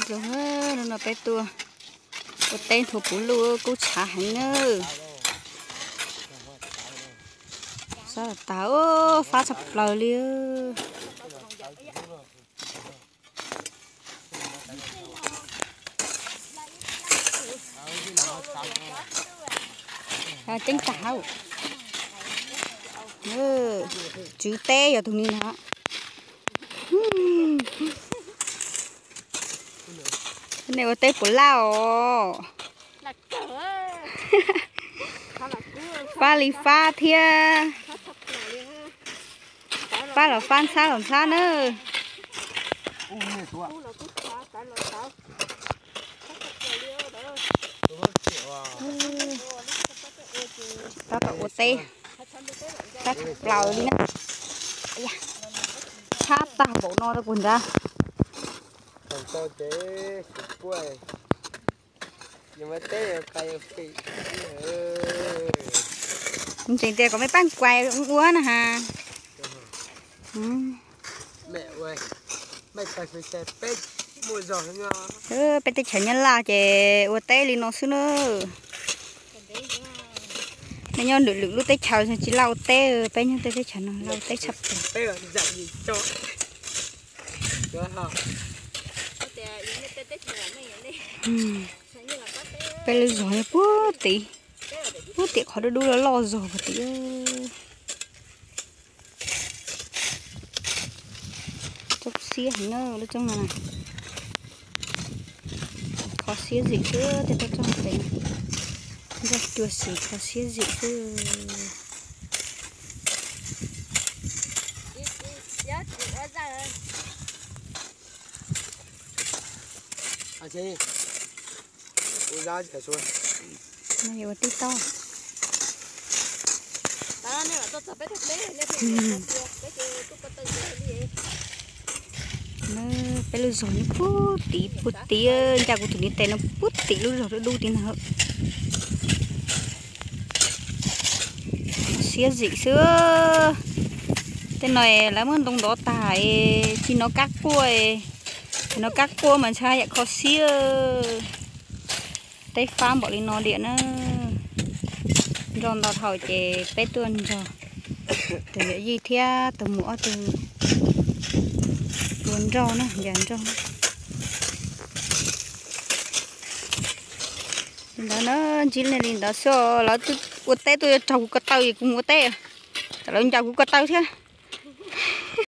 Zoo, hnub no peb tuaj ua teb nthuav puv luj kub tshav heev na. Sab los tag, fab tshaj plaws li. Ceeb tag hauj. Tswv teb yog tus ni no. Nej ua teb puas laj os? Fab li fab thiab. Fab los fab, ntxhab los ntxhab na. Tab tom ua teb, tab tshaj plaws li na. Tshab tag npaum no rau puag nrad. Ntseeg tias kom mej pab kuais ua na has. Peb teb chaws Nyab Laj ces ua teb li no xwb na. Nej nyob lwm lwm lub teb chaws tsis laj ua teb, peb nyob tej teb chaws no laj ua teb tshaj plaws. Peb lub zos nyob puag tim, puag tim qhov dub dub loj loj zog puag tim. Roob siab heev na lub roob no na. Kho siab zim xwb tej toj roob pem no. Nroj cua xim kho siab zim xwb. No yog ua tib toj. Peb lub zos nyob puag tim, puag tim, ncaj kuv tus niam tes no puag tim lub zos dub dub tim no. Siab zim xwb. Tej no lawv muab ntoo ntov tas, tsis hnov kab quaj, tsis hnov kab quaj mas ntshai yam kho siab. Teb fab npaum li no diam na. Nroj ntau dhau ces peb tuaj nrog tus yawm yij thiab tus muam ob tug ua nroj na, ncaws nroj. Li ntawd na, ntsib li ntawd xwb, lawv ua teb tuaj yuav raug kuv ko taw es kuv mus ua teb, lawv ncaws kuv ko taw thiab.